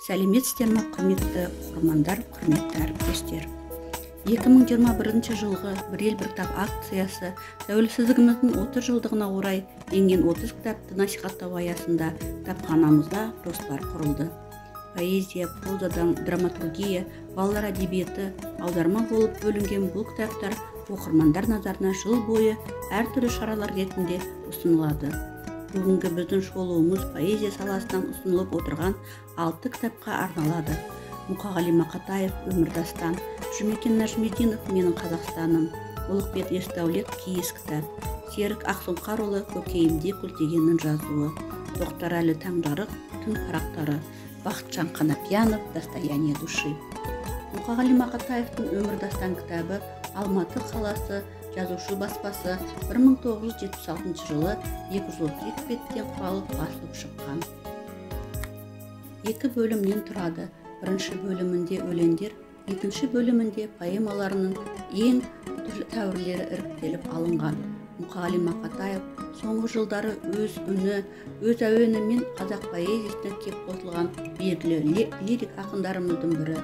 Сәлеметсіздер ме, құрметті оқырмандар, құрметті әріптестер! 2021 жылғы «Бір ел, бір кітап» акциясы тәуелсіздігіміздің 30 жылдығына орай енген 30 кітапты насихаттау аясында кітапханамызда жоспар құрылды. Поэзия, проза, драматургия, балалар әдебиеті, аударма болып бөлінген бұл кітаптар оқырмандар назарына жыл бойы әртүрлі шаралар ретінде ұсынылады. Бүгінгі біздің шолуымыз поэзия саласынан ұсынылып отырған 6 кітапқа арналады. Мұқағали Мақатаев «Өмір дастан», Жұмекен Нәжімеденов «Менің Қазақстаным», Ұлықбек Есдәулет «Киіз кітап», Серік Ақсұңқарұлы «Көкейімде Күлтегеннің жазуы», Тоқтарәлі Таңжарық «Түн парақтары», Бақытжан Қанапиянов «Достояние души». Мұқағали Мақатаевтың «Өмір дастан» кітабы Алматы қаласы Жазушы баспасы 1976 жылы 232 беттен құралып басылып шыққан. Екі бөлімнен тұрады. Бірінші бөлімінде өлеңдер, екінші бөлімінде поэмаларының ең тәуірлері іріктеліп алынған. Мұқағали Мақатаев соңғы жылдары өз үні, өз әуенімен қазақ поэзиясына кеп қосылған белгілі лирик ақындарымыздың бірі.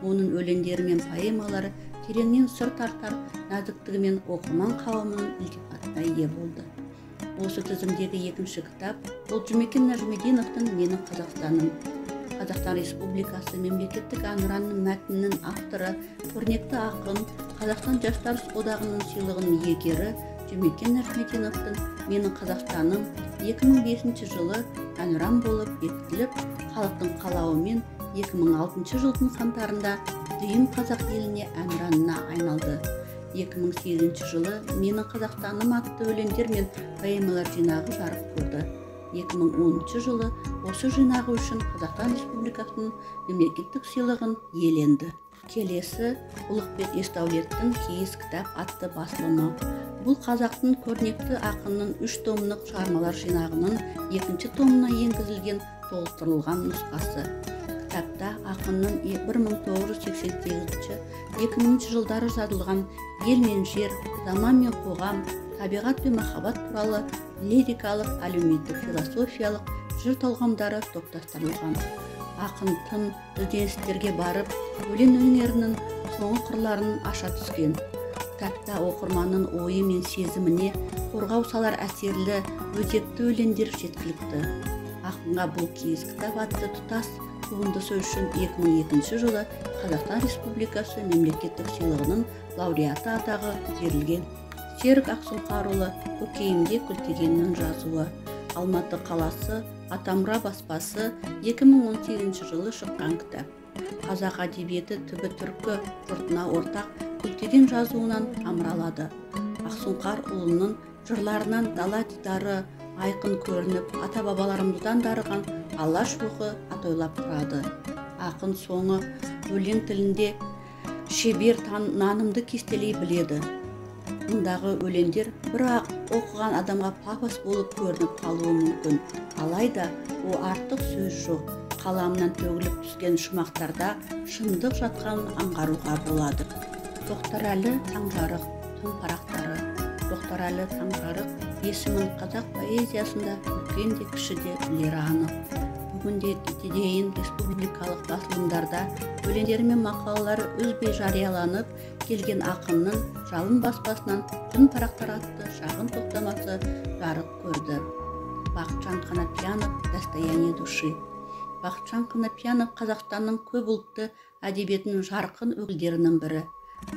Оның өлеңдері мен поэмалары тереңнен сыр тартар нәзіктігімен оқырман қауымының ілтипатына ие болды. Осы тізімдегі екінші кітап бұл Жұмекен Нәжімеденовтің «Менің Қазақстаным». Қазақстан Республикасы мемлекеттік әнұранының мәтінінің авторы, көрнекті ақын, Қазақстан Жастар одағының сыйлығының иегері Жұмекен Нәжімеденовтің «Менің Қазақстаным» 2005 жылы әнұран болып бекітіліп, халықтың қалауымен 2006 жылдың қаңтарында дүйім қазақ еліне әнұранына айналды. 2008 жылы «Менің Қазақстаным» атты өлеңдер мен поэмалар жинағы жарық көрді. 2010 жылы осы жинағы үшін Қазақстан Республикасының мемлекеттік сыйлығын иеленді. Келесі Ұлықбек Есдәулеттің «Киіз кітап» атты басылымы. Бұл қазақтың көрнекті ақынының 3 томдық шығармалар жинағының екінші томына енгізілген толықтырылған нұсқасы. Кітапта ақынның 1988-2000 жылдары жазылған ел мен жер, заман мен қоғам, табиғат пен махаббат туралы лирикалық, әлеуметтік, философиялық жыр толғамдары топтастырылған. Ақын тың ізденістерге барып, өлең өнерінің соңғы қырларын аша түскен. Кітапта оқырманның ойы мен сезіміне қорғау салар әсерлі, өзекті өлеңдер жеткілікті. Ақынға бұл «Киіз кітап» атты тұтас туындысы үшін 2002 жылы Қазақстан Республикасы мемлекеттік сыйлығының лауреаты атағы берілген. Серік Ақсұңқарұлы «Көкейімде Күлтегеннің жазуы». Алматы қаласы Атамұра баспасы 2018 жылы шыққан кітап. Қазақ әдебиеті түбі түркі жұртына ортақ Күлтеген жазуынан тамыр алады. Ақсұңқар ұлының жырларынан дала дидары айқын көрініп, ата-бабаларымыздан дарыған алаш рухы атойлап тұрады. Ақын соңы өлең тілінде шебер нанымды кестелей біледі. Мұндағы өлеңдер бір оқыған адамға пафос болып көрініп қалуы мүмкін. Алайда о артық сөз жоқ, қаламынан төгіліп түскен шумақтарда шындық жатқанын аңғаруға болады. Тоқтарәлі Таңжарық «Түн парақтары». Тоқтарәлі Таңжарық есімін қазақ поэзиясында үлкен де кіші де білері анық. Бүгінде дейін республикалық басылымдарда өлеңдері мен мақалалары үзбей жарияланып келген ақынның Жалын баспасынан «Түн парақтары» атты шағын топтамасы жарық көрді. Бақытжан Қанапиянов «Достояние души». Бақытжан Қанапиянов Қазақстанның көп ұлтты әдебиетінің жарқын өкілдерінің бірі.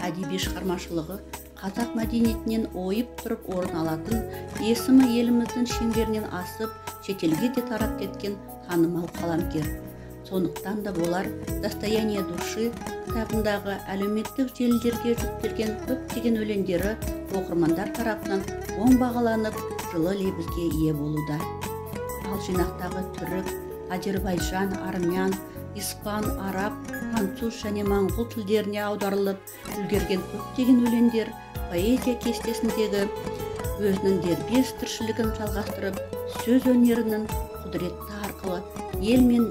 Әдеби шығармашылығы қазақ мәдениетінен ойып тұрып орын алатын, есімі еліміздің шеңберінен асып, шетелге де тарап кеткен танымал қаламгер. Сондықтан да болар, «Достояние души» кітабындағы әлеуметтік желілерге жүктелген көптеген өлеңдері оқырмандар тарапынан оң бағаланып, жылы лебізге ие болуда. Ал жинақтағы түрік, әзербайжан, армян, испан, араб, француз және моңғол тілдеріне аударылып үлгерген көптеген өлеңдер поэзия кестесіндегі өзінің дербес тіршілігін жалғастырып, сөз өнерінің құдіреті арқылы ел мен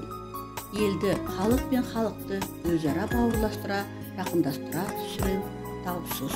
елді, халық пен халықты өзара бауырластыра, жақындастыра түсіру даусыз.